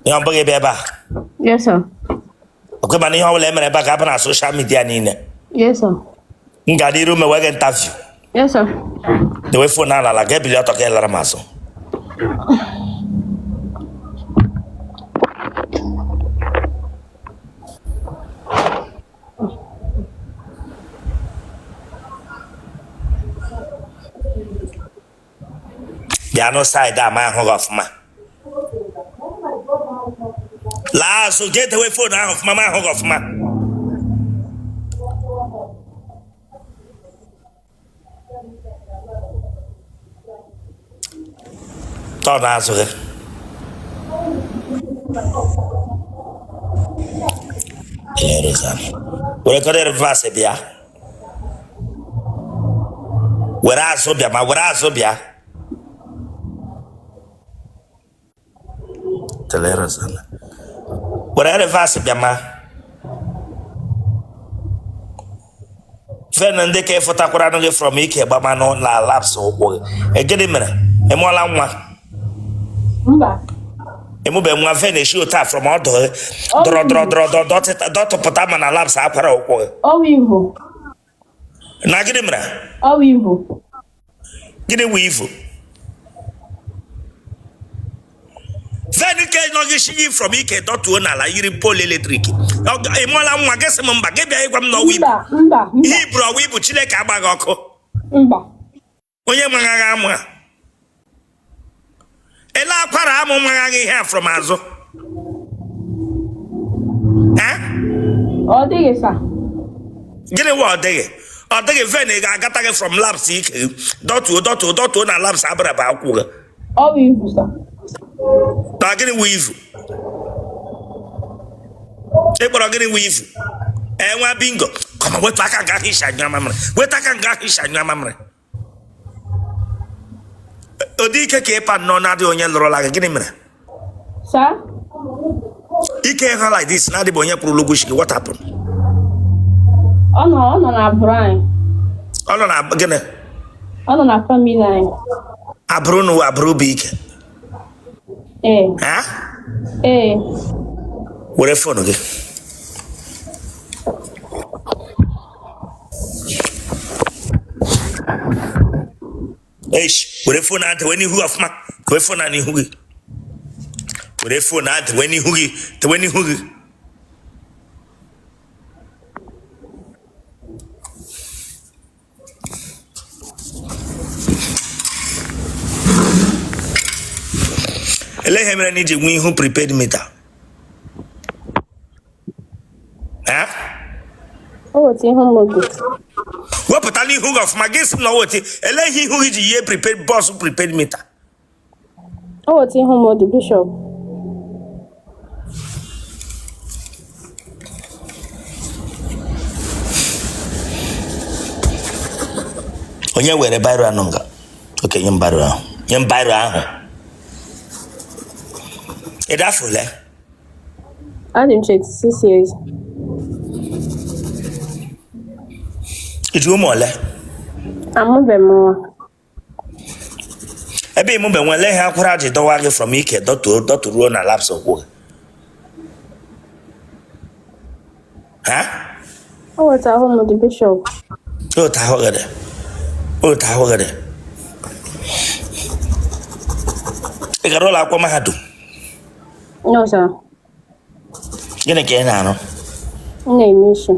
Ihe ọ bụghị bịa ebe a. Yes, sir. Ọkwa mana ihe ọbụla e mere ebe a ga-aba na social media niile. Yes, sir. M ga n'iru mewe gị interview. Yes, sir. Dewe phone ala ala ga-ebili ọtọ ka ị lara m azụ. Bịanụ side a ma ahụ gị ọfụma. Laa azụ jee dewe phone ahụ ọfụma ma ahụ gị ọfụma. Tọọ n'azụ gị. Were kọdị reverse bịa. Were azụ bịa ma were azụ bịa. Were reverse bịa ma vein ndị ka ịfụtakwara gị from ike gbamanụ na laps ụkwụ gị. E, gịnị mere ị mụọla nwa? Mba. Ị mụbe nwa, vein esi otu a from ọdụ gị dọrọ dọrọ dọrọ dọtụpụta ma na laps akwara ụkwụ gị. Ọ wụ ivu. Na gịnị mere? Ọ wụ ivu. Gịnị wụ ivu? Vein nke nọ gị shi gị from ike dọtuo n'ala yiri pole electric. Ị mụọla nwa, gị sị m mba, gị bịa ịgwa m na ọ wụ ibu. Mba, mba, mba. Ihe i buru ọ wụ ibu? Chineke agba gị ọkụ. Mba. Onye maghaghị amụ a ele akwara amụ maghaghị ihe a from azụ. Eh? Ọ dịghị, sir. Gịnị wụ ọ dịghị? Ọ dịghị vein ga-agata gị from laps ike gị dọtuo dọtuo dọtuo na laps abụraba akwụ gị. Ọ wụ ivu, sir. Na gịnị wụ ivu? Ị kpọrọ gịnị wụ ivu? Enwe bingo kọma wetụ aka nga ahụ isi anyụ amamịrị, wetụ aka nga ahụ isi anyụ amamịrị. Ụdị ike ka ịpa nnọọ na-adịghị onye lụrụla gị, gịnị mere? Sir? Ike ha like this na-adịghị onye kwụrụ ụgwọ isi gị, what happened? Ọ nọ na agbụrụ anyị. Ọ nọ na gịnị? Ọ nọ na family anyị. Agbụrụ n'ụwa, agbụrụ bụ ike. Ee. Ha? Ee. Were phone gị. Eish, were phone ahụ dewe n'ihu ọfụma, dewe phone ahụ n'ihu gị, were phone ahụ dewe n'ihu gị, dewe n'ihu gị. Ele ihe mere na i ji nwee ihu prepaid meter? Eh? O weta ihu m oge. Wepụtala ihu gị ọfụma, gị sị m na ọ weta. Ele ihe ihu gị ji yie prepaid bus prepaid meter? O weta ihu m dị, Bishop. Onye were biro anụ nga? Okay, nye m biro ahụ, nye m biro ahụ. Ị dị afọ ole? Adị m 26 years. I ji ụmụ ole? Amụbeghị m nwa. Ebe ị mụbe nwa, ele ihe akwara ji dọwa gị from ike dọtuo dọturuo na laps ụkwụ gị? Ha? O weta ahụ m dị, Bishop. Otu ahụ gị dị, otu ahụ gị dị. Ị gara ụlọ akwụkwọ mahadum? No, sir. Gịnị ka ị na-arụ? M na-eme isi.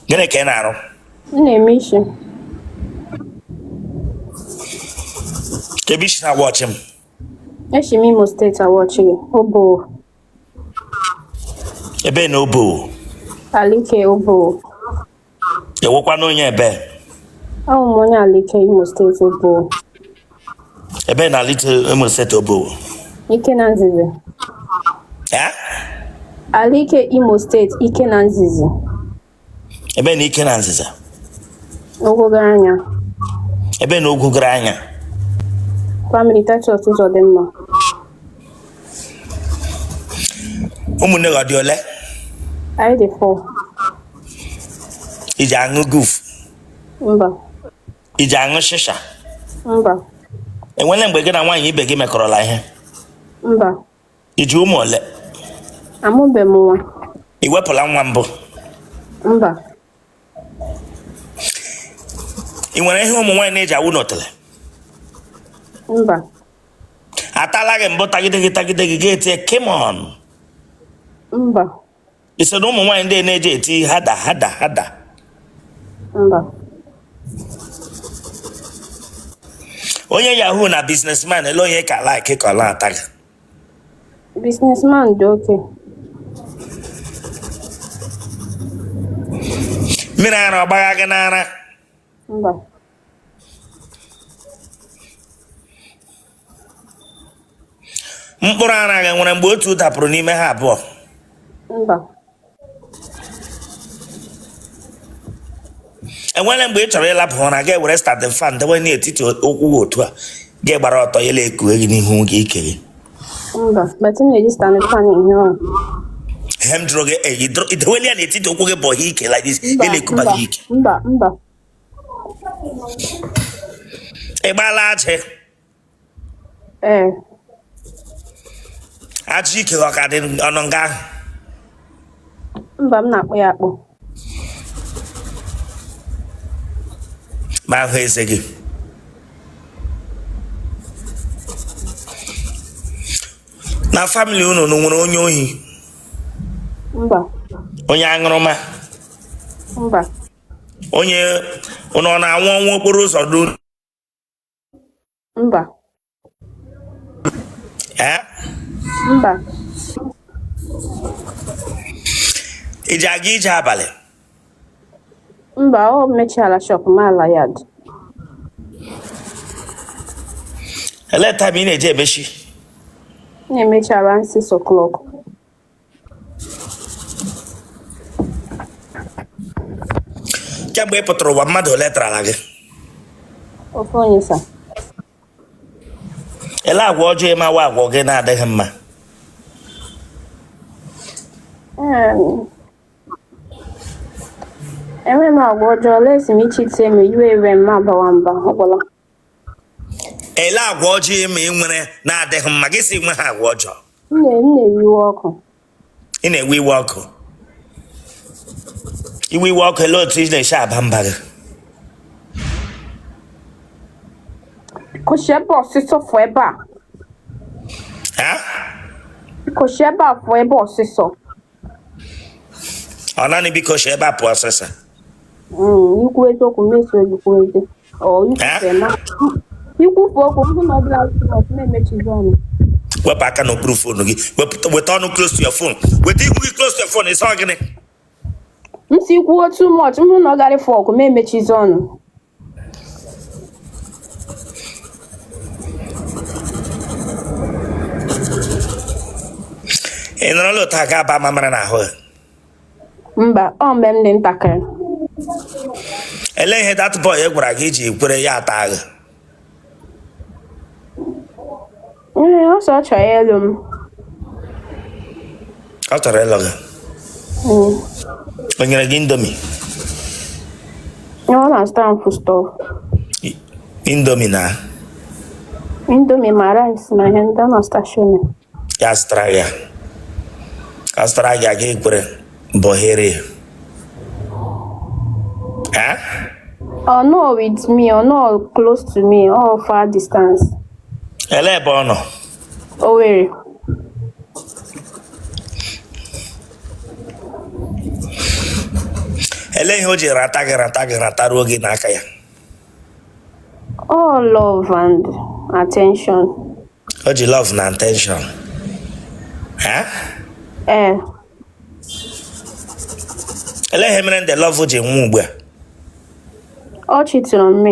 Gịnị ka ị na-arụ? M na-eme isi. Ka ebe i si na-awatch m? Esi m Imo State awatch gị. Obowo. Ebe na Obowo? Alike, Obowo. Ị wụkwanụ onye ebe? Awụ m onye Alike, Imo State, Obowo. Ebe na Alike, Imo State, Obowo? Ike na Nzizi. Eh? Alike, Imo State, Ike na Nzizi. Ebe na Ike na Nziza? Ogwu gara anya. Ebe na Ogwu gara anya? Family Titus Uzodimma. Ụmụnne gị ọ dị ole? Anyị dị four. I ji aṅụ guf? Mba. I ji aṅụ shisha? Mba. Enwele mgbe gị na nwaanyị ibe gị mekọrọla ihe? Mba. I ji ụmụ ole? Amụbeghị m nwa. I wepụla nwa mbụ? Mba. Ị nwere ihe ụmụ nwaanyị na-eji awụ n'otele? Mba. Atala gị mbụ tagide gị tagide gị gị etie come on? Mba. I so na ụmụ nwaanyị ndị na-eji eti hada hada hada? Mba. Onye yahoo na businessman, ele onye ka like ka ọ na-ata gị? Businessman dị okay. Mmiri ara ọ gbagha gị n'ara? Mba. Mkpụrụ ara gị nwere mgbe otu dapụrụ n'ime ha abụọ? Mba. Enwere mgbe ị chọrọ ịlapụ ụra, gị were standing fan dewe n'etiti ụkwụ gị otu a, gị gbara ọtọ, ya na-ekue gị n'ihu gị ike gị? Mba, but m na-eji standing fan ehi ụra. Ihe m jụrụ gị, i deweli ya n'etiti ụkwụ gị bụ ọha ike like this, Mba, ya na-ekuba mba, gị ike? mba, mba. Ị gbaala ajị? Ee. Ajị ike ọ ka dị ọnụ nga ahụ? Mba, m na-akpụ ya akpụ. Ma ahụ eze gị na family unu nwere onye ohi? Mba. Onye aṅụrụma? Mba. Onye unu ọ na-anwụ ọnwụ okporo ụzọ n'unu? Mba. Ee? Mba. I ji aga ije abalị? Mba, ọ mechiala shop m ala yard. Elee time ị na-eji emechi? M na-emechi around 6 o'clock. Kemgbe ị pụtara ụwa, mmadụ ole tarala gị? Ofu onye, sir. Ele agwa ọjọọ ị ma wụ agwa gị na-adịghị mma? Enweghị m agwa ọjọọ, unless m ichite m iwe iwe m abawa mba, ọ gwụla. Ele agwa ọjọọ ị ma ị nwere na-adịghị mma, gị sị nwe ha agwa ọjọọ? M na-ewe iwe ọkụ. Ị na-ewe iwe ọkụ? Iwe iwe ọkụ, ele otu ị na-esi aba mba gị? Biko shi ebe a ọsịsọ fụọ ebe a. Ha? Biko shi ebe a fụọ ebe ọsịsọ. Ọ naanị biko shi ebe a pụọ ọsịsọ? Ikwu eziokwu m eso ikwu ezi. Ọ ikwufe ma ikwufe okwu m hụ na ọbụla m emechizi ọnụ. Wepụ aka n'okpuru phone gị. Weta ọnụ close to your phone, weta ihu gị close to your phone. Ị sị gịnị? M si kwuo too much, m hụ na ọ gara ịfụ ọgụ, m emechizi ọnụ. Ị nọrọla otu aka aba mamara n'ahụ gị? Mba, ọ mgbe m dị ntakịrị. Elee ihe that boy gwara gị iji kwere ya ata gị? Ee, ọ sị ọ chọrọ ịlụ m. Ọ chọrọ ịlụ gị? O nyere gị Indomie? Ọ na-azụta m foodstuff. Indomie na? Indomie ma rice ma ihe ndị ọ na-azụta shome. Ya zụtara ya, ọ zụtara gị, aga ekwere bọhere ya? Ọ nọ with me, ọ nọ close to me, ọ far distance. Elee ebe ọ nọ? Owerri. Elee ihe o ji rata gị rata gị rataruo gị n'aka ya? All love and attention. O ji love na attention. Ha? Ee. Elee ihe mere ndị love ji nwụ ugbu a? Ọ cheatụrụ me.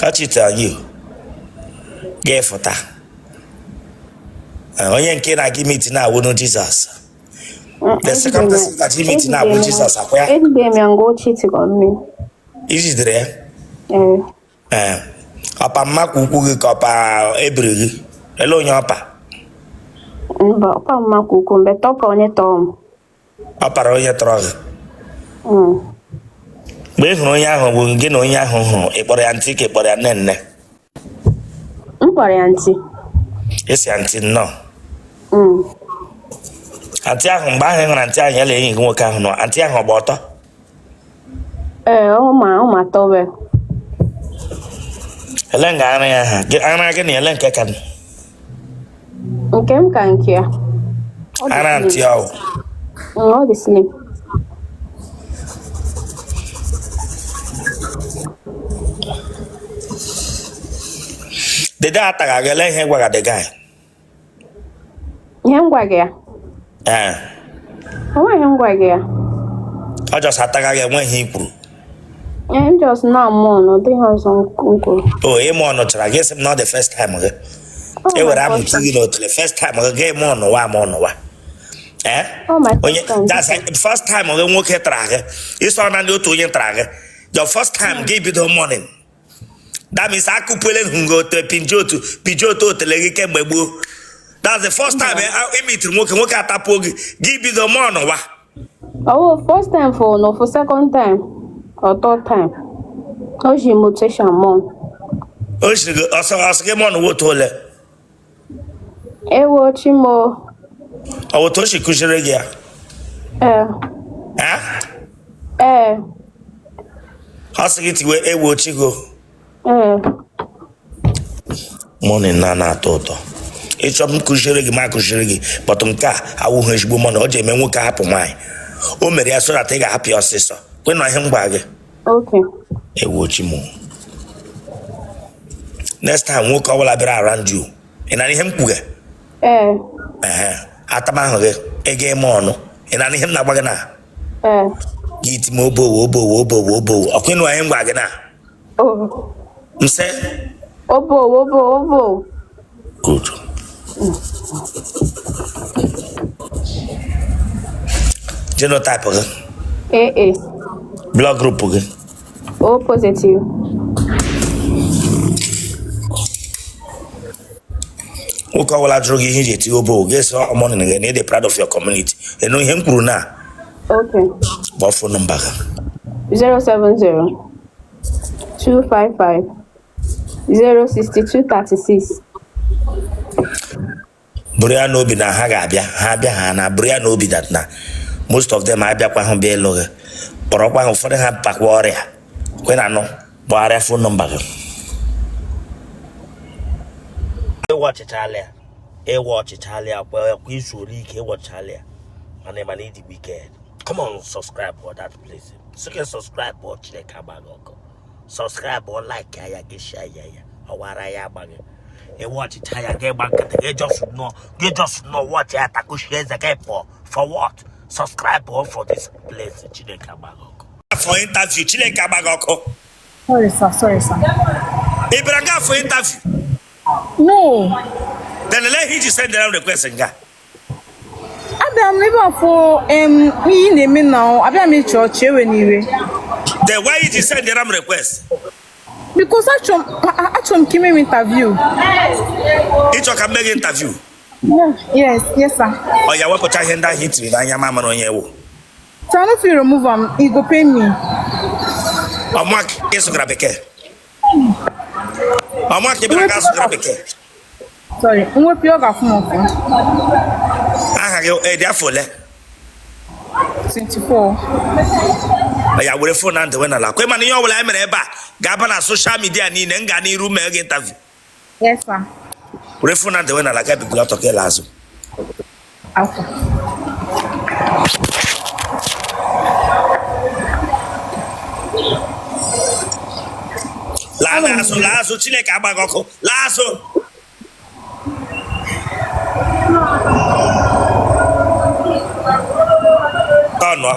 Ọ cheatụrụ gị, gị fụta. Onye nke na-aga meet na-awụnụ Jizọs. The second person that he meet na-awụ Jizọs akwa ya. Ejide m ya nga o cheatụrụ me. I jidere ya? Ee. Ee. Ọpa mmakwa ukwu gị ka ọpa ebiri gị? Ele onye ọpa? Mba, ọpa mmakwa ukwu mgbe tọpa onye tọọ m. Ọ para onye tọrọ gị? Mm. Mgbe ị hụrụ onye ahụ bụ gị na onye ahụ hụrụ, ị kpọrọ ya aunty ka ị kpọrọ ya nne nne? M kpọrọ ya aunty. Ị sị aunty nnọọ. Aunty ahụ, mgbe ahụ ị hụrụ aunty ahụ ya na enyi gị nwoke ahụ nọ, aunty ahụ ọ gba ọtọ? Ee, ọ ma towel. Ele nga ara ya ha ara gị na ele nke ka Nke m ka nke ya. Ọ dị ara slim. Aunty ahụ. Ọ dị slim. Dede ataghị gị, ele ihe gwaga the guy? Ihe m gwa gị ya. Ee. O nweghị m gwa gị ya. Ọ just ataga gị, enweghị i kwuru? Ee, m just na-amụ ọnụ, ọ dịghị ọzọ m kwuru. O ịmụ ọnụ chara gị, sị m na ọ dị first time gị. Oh, E were my amụ first chi gị n'otele first time gị ga-eme ọnụwa ama ọnụwa. Ee. Oh, my Onye first time. that's like first time gị nwoke tara gị, ịsọ na ndị otu onye tara gị your first time gị bido mourning, that means akụpuele ngo otu pinji otu piji otu otele gị kemgbe gboo. That's the first time ị meetiri nwoke, nwoke atapụo gị, gị bido mournwa. Oh, first time for no, for second time or third time. O ji mutation mọ. O siri gị ọsọ ọsọ gị mourn otu ole? Ewo chi m o. Ọ otu o si kụziere gị ya? Ee. Eh? Ee. Ọ sị gị tiwe ewo chi gị? Ee. Mourning na na-atọ ụtọ. Ịchọ m kụziere gị, ma kụziere gị, but nke a awụghị ezigbo mourning. Ọ ji eme nwoke hapụ nwaanyị, o mere ya so that ị ga-ahapụ ya ọsịsọ. Kwe na ihe m gwa gị. Okay. Ewo chi m. Next time nwoke ọbụla bịara around you, ị na ihe m kwuge? Ee. Ehe, atamahụ gị, ị ga-eme ọnụ. Ị na ihe m na-agwa gị na? Ee. Gị ti m obowo obowo obowo obowo. Ọkwa ịnụ ihe m gwa gị na? Oh. M sị Obo, obo, obo. Good. Genotype gị? AA. Blood group gị? O positive. Nwoke ọbụla jụrụ gị ihe iji eti obowo, gị sị ọ mourning gị na ị dị proud of your community. Ịnụ ihe m kwuru na? Okay. Kpọọ phone number gị. 070 255 062 36. Buru ya n'obi na ha ga-abịa, ha abịa ha na buru ya n'obi that na most of them abịakwa hụ bịa ịlụ gị, kpọrọkwa ha, ụfọdụ ha pakwa ọrịa kwe na anụ. Gbagharịa phone number gị. Ịwa ọchịchala ya, ịwa ọchịchala ya kwa kwa izu ole ike ịwọchala ya, mana ịdị wicked. Come on, subscribe for that place. Sị subscribe ọ, Chineke agbaghị ọkụ. Subscribe ọ, like ya, gị share ya, ya ọwara ya agbaghị. Ịwa ọchịcha ya, gị gba nkịtị, gị just nọ, gị just nọ watch ya, takushie eze gị pụọ. For what? Subscribe ọ for this place. Chineke agbaghị ọkụ. For interview, Chineke agbaghị ọkụ. Sorry, sir. Sorry, sir. Ị bịara nga for interview? No. Then ele ihe iji send them request nga? Abịa m ebe a for ihe ị na-eme na abịa m ịchị ọchị, ewe n'iwe. Then why iji send them request? Because achọrọ m ka ime m interview. Ịchọ ka m mee gị interview? Yes, sir. Ọ ya wepụcha ihe ndị ahụ i tiri n'anya ma mara onye wụ. So I no fit remove am, e go pain me. Ọmụa ka ị sụgara bekee, ọmụa ka ị bịara ga sụgara bekee. Sorry, mwepụ ọ ga-afụ m ụfụ. Aha gị, ị dị afọ ole? 24. Ọ ya were phone na ndewe n'ala kwe, mana ihe ọbụla anyị mere ebe a ga-aba na social media niile. M ga n'iru mee gị interview. Yes, sir. Were phone na ndewe n'ala, ga bigoro ọtọ ka ịla azụ. Okay. Laa n'azụ, laa azụ. Chineke agbaghị ọkụ. Laa azụ. Tọnụọ.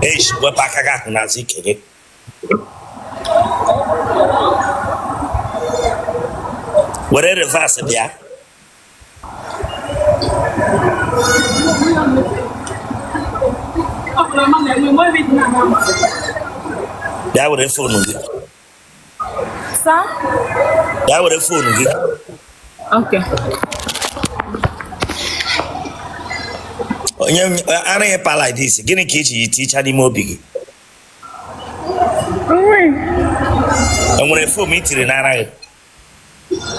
Eish, wepụ aka gị ahụ n'azụ ike gị. Were reverse bịa. Bịa were phone gị. Sir? Bịa were phone gị. Okay. Onye anaghị pa like this, gịnị ka i ji ticha n'ime obi gị? Enwere foam i tiri n'ara gị?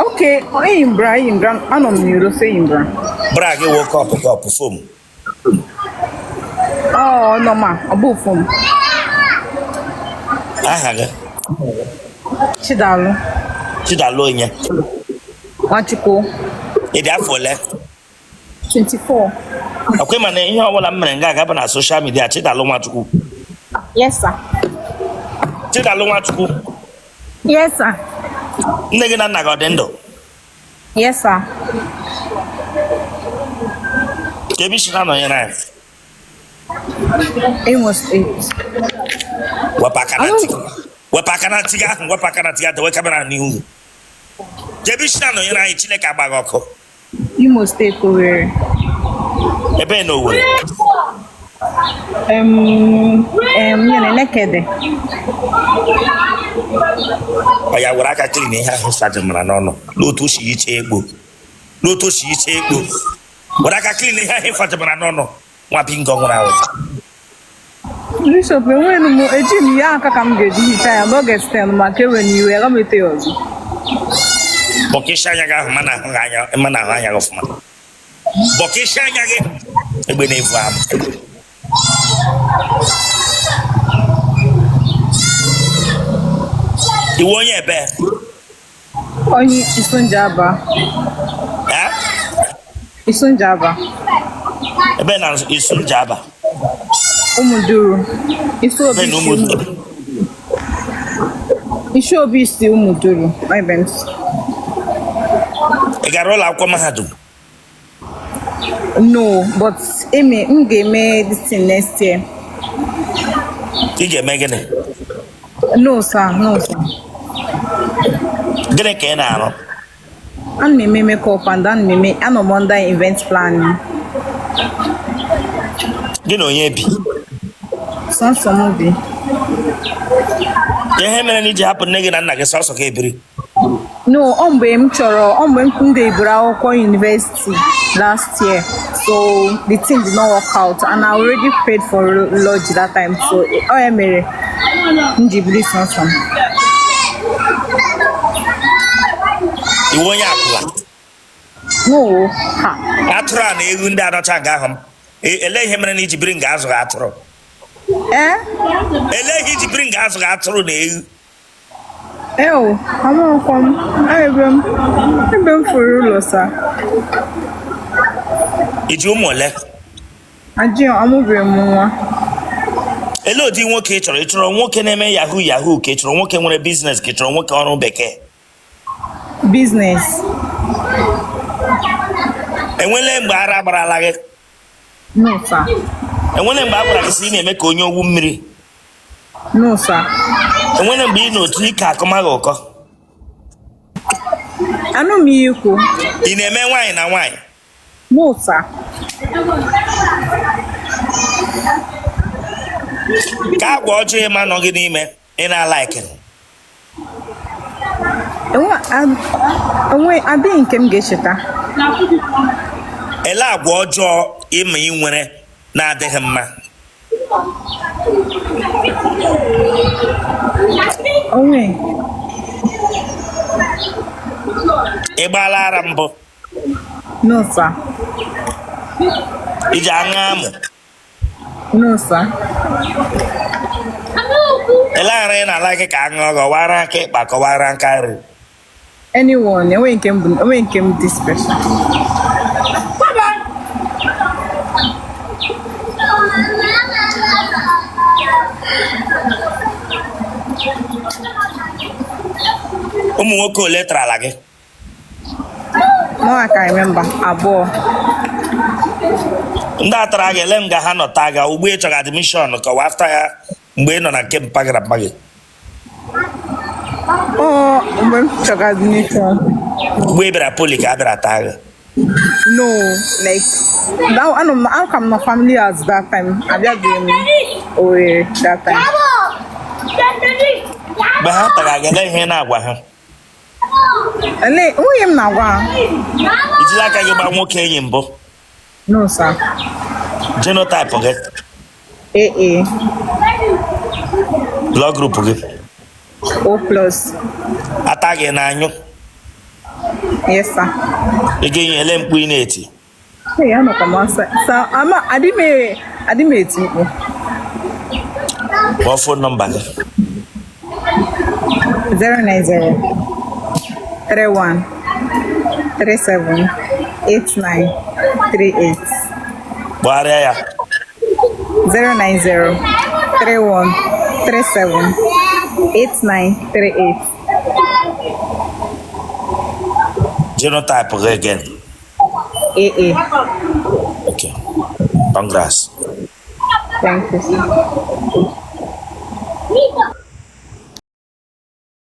Okay, eyi m bra, eyi m bra, anọ m n'iro so eyi m bra. Bra gị wụ cup cup foam? Ọ normal, ọ bụ foam. Aha gị? Chidalụ. Chidalụ onye? Nwachukwu. Ị dị afọ ole? 24. Ọkwa ma na ihe ọbụla m mere nga agaba na social media. Chidalụ Nwachukwu? Yes, sir. Chidalụ Nwachukwu? Yes, sir. Nne gị na nna gị ọ dị ndụ? Yes, sir. Ka ebe i si na-anọnyere anyị? Imo State. Wepụ aka na ntị, wepụ aka na ntị gị ahụ, wepụ aka na ntị gị, dewe camera n'ihu gị. Ka ebe i si na-anọnyere anyị, Chineke agba gị ọkụ. Imo State, Owerri. Ebe na Owerri? Nyere Nekede. Ọ ya were aka clean ihe ahụ sajin mara n'ọnụ n'otu o si yicha ekpo, n'otu o si yicha ekpo. Were aka clean ihe ahụ fajimara n'ọnụ, nwa bingo nwụrụ anwụ. Bishop, enweghị m, eji m ya aka ka m ga-eji hichaa ya n'oge siten maka ewe n'iwe, aga m ete ya ọzọ. Bọkịsị anya gị ahụ, mana ahụ anya, mana ahụ anya gị ọfụma. Bọkịsị anya gị, egbe na-evu amụ. Ị wụ onye ebe? Onye Isunjaba. Eh? Isunjaba. Ebe na Isunjaba? Ụmụduru. Isi Ebe na Ụmụduru? Isi obi isi Ụmụduru. Ebe m si. Ị gara ụlọ akwụkwọ mahadum? No, but eme m ga-eme this thing next year. Ị ga-eme gịnị? No, sir. No, sir. Gịnị ka ị na-arụ? Ana m eme makeup and ana m eme, anọ m under event planning. Gị na onye bi? Sọnsọ m bi. Ihe mere na i ji hapụ nne gị na nna gị sọsọ ka ebiri? No, ọ mgbe m chọrọ, ọ mgbe m deburu akwụkwọ university last year, so the thing did not work out and I already paid for lodge that time, so ọ ya mere m ji biri sọnsọ m. Ị wụ onye akwụla? No, ha. Atụrụ a na ewu ndị anọcha nga ahụ m. Elee ihe mere na i ji biri nga azụghị atụrụ? Ee? Elee ihe i ji biri nga azụghị atụrụ na ewu? Eo, amakwa m, ebe m fụrụ ụlọ sir. I ji ụmụ ole? Ajị, amụbeghị m nwa. Elee ụdị nwoke ị chọrọ? Ị chọrọ nwoke na-eme yahoo yahoo, ka ị chọrọ nwoke nwere business, ka ị chọrọ nwoke ọrụ bekee? Business. Enwele mgbe ara gbarala gị? No, sir. Enwele mgbe a gwara gị sị ị na-eme ka onye owu mmiri? No, sir. Enwere mgbe ị nọ otu ike akụma gị ụkọ? Anụ m ihe ikwu. Ị na-eme nwaanyị na nwaanyị? No, sir. Ka agwa ọjọọ ịma nọ gị n'ime ị na-alaiki? Enwe adịghị nke m ga-echeta. Ele agwa ọjọọ ịma ị nwere na-adịghị mma? Onwe. Ị gbaala ara mbụ? No, sir. I ji aṅụ amụ? No, sir. Ele ara ị na-alaiki ka aṅụọ gị, ọ wụ ara aka ịkpa ka ọ wụ ara aka nri? Anyone, enweghị nke m bụ, enweghị nke m dị special. Ụmụ nwoke ole tarala gị? No, I can remember. Abụọ. Ndị a tara gị, ele nga ha nọ taa gị? Ugbu ị chọrọ admission ka ọ after ya, mgbe ị nọ na nke mpa gị na mma gị? Ọ mgbe m chọrọ admission. Mgbe ị bịara poly ka a bịara taa gị? No, like that, anọ m, aka m na family house that time. Abịabeghị m Owerri that time. Mgbe ha tara gị, ele ihe ị na-agwa ha? Ele nwunye m na-agwa ha. I jila aka gị gbaa nwoke enyi mbụ? No, sir. Genotype gị? AA. Blood group gị? O plus. Ata gị na-anyụ? Yes, sir. Ị ga-enye ele mkpu ị na-eti? Hey, anọkwa m outside. Sir, ama adị m adị m eti mkpu. Kpọọ phone number gị. 090 31 37 89 38. Gbagharịa ya. 090 31 37 89 38. Genotype gị again? AA. Okay, congrats. Thank you, sir.